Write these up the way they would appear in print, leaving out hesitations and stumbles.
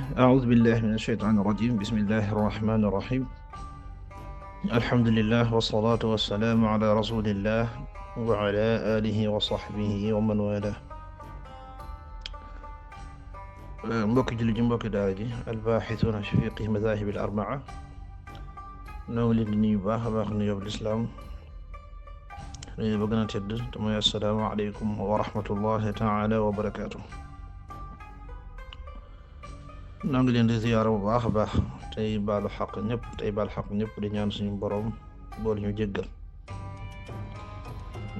أعوذ بالله من الشيطان الرجيم بسم الله الرحمن الرحيم الحمد لله والصلاة والسلام على رسول الله وعلى آله وصحبه ومن والاه mbokki jullit ji mbokki daara ji albaaxisuuna fi fiqhi madaahibi al-arbaa noo ngi leen di nuyu baax a baax nuyoo lislaam nuyu ba gën a tedd te mooy assalaamu aleykum wa rahmatullahi taala wa barakaatu. noo ngi leen di ziyaara bu baax a baax tey baalu xaq ñëpp di ñaan suñu boroom boole ñu jéggal.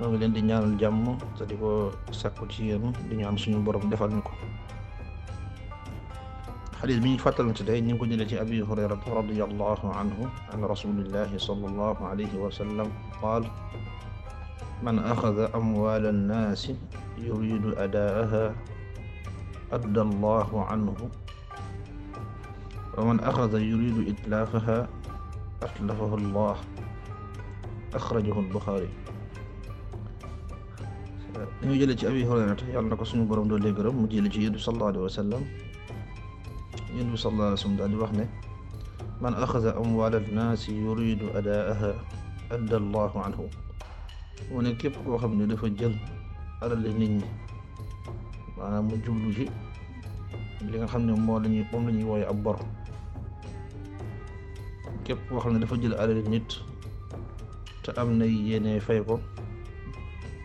noo ngi leen di ñaanal jàmm te di ko sàkku ci yéen di ñaan suñu boroom defal ñu ko. xadis bi ñu fàttalante tey ñu ngi ko jëlee ci abi hurayrata radiyallahu anhu an rasulillahi sallallahu alayhi wa sallam qaal man axada amwaala annaasi yuridu adaaha adda allahu anhu wa man axada yuridu itlaafaha atlafahu allah axrajahu albuxaari. ñu jëlee ci abi hurayrata yàlla na ko suñu borom doole gërëm mu jëlee ci yonent bi sallallahu alayhi wa sallam yonent bi sallallahu alayhi wa sallam daal di wax ne man axada amwaala annaasi yuridu adaaha adda allahu anhu. mu ne képp koo xam ne dafa jël alal nit ñi maanaam mu jublu ci li nga xam ne moom la ñuy wooye ab bor. képp koo xam ne dafa jël alal nit te am na yéene fay ko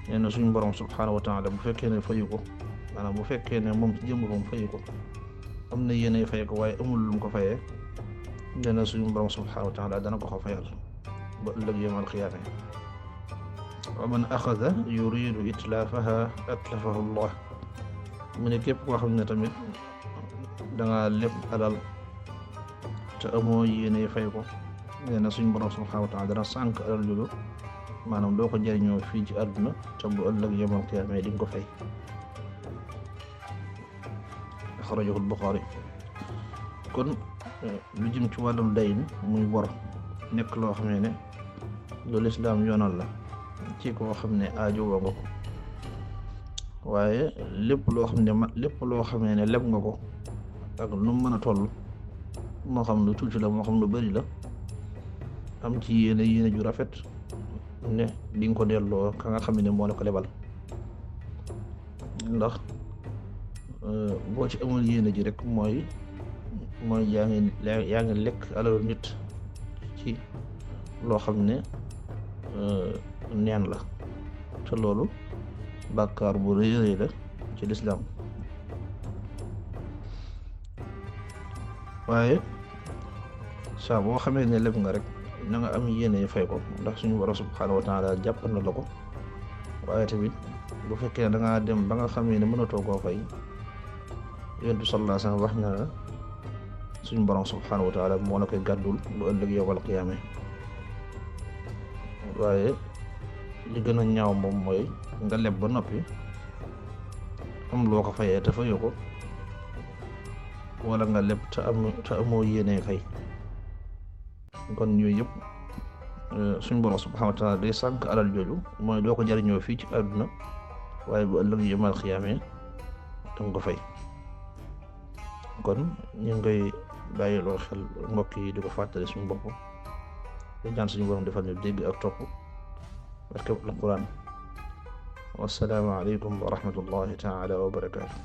nee na suñu borom subhaanahu wa taala bu fekkee ne fayu ko maanaam bu fekkee ne moom ci jëm boppam fayu ko am na yéene fay ko waaye amul lu mu ko fayee nee na suñu borom subhaanahu wa taala dana ko ko fayal ba ëllëg yawmal qiyaama. wa man axada yuridu itlaafaha atlafahu allah. mu ne képp koo xam ne tamit danga leb alal te amoo yéene fay ko nee na suñu borom subhaanahu wa taala dana sànk alal jooju maanaam doo ko jëriñoo fii ci àdduna te bu ëllëg yawmal qiyaama di nga ko fay. axrajahu al-Buxaari. kon lu jëm ci wàllum dayn muy bor nekk loo xam ne loolu islaam yoonal la ci koo xam ne aajowoo nga ko waaye lépp loo xam ne leb nga ko ak nu mu mën a toll moo xam lu tuuti la moo xam lu bari la am ci yéene ju rafet ne di nga ko delloo ka nga xam ne moo la ko lebal. ndax boo ci amul yéene ji rek mooy yaa ngi lekk alalu nit ci loo xam ne neen la te loolu bàkkaar bu rëy rëy la ci lislaam. waaye saa boo xamee ne leb nga rek na nga am yéene fay ko ndax suñu borom subhaanahu wa taala jàppal na la ko. waaye tamit bu fekkee da ngaa dem ba nga xamee ne mënatoo koo fay yonent bi sallallahu alayhi wa sallam wax na la suñu borom subhaanahu wa taala moo la koy gàddul bu ëllëg yawmal qiyaama. waaye li gën a ñaaw moom mooy nga leb ba noppi am loo ko fayee te fayu ko wala nga leb te amoo yéene fay. kon yooyu yëpp suñu borom subhaanahu wa taala day sànk alal jooju mooy doo ko jariñoo fii ci àdduna waaye bu ëllëg yawmal qiyaama danga ko fay. kon ñu ngi koy bàyyiloo xel mbokk yi di ko fàttali suñu bopp di ñaan suñu borom defal ñu dégg ak topp barkeb alquran. wassalaamu aleykum wa rahmatullahi taala wa barakaatu.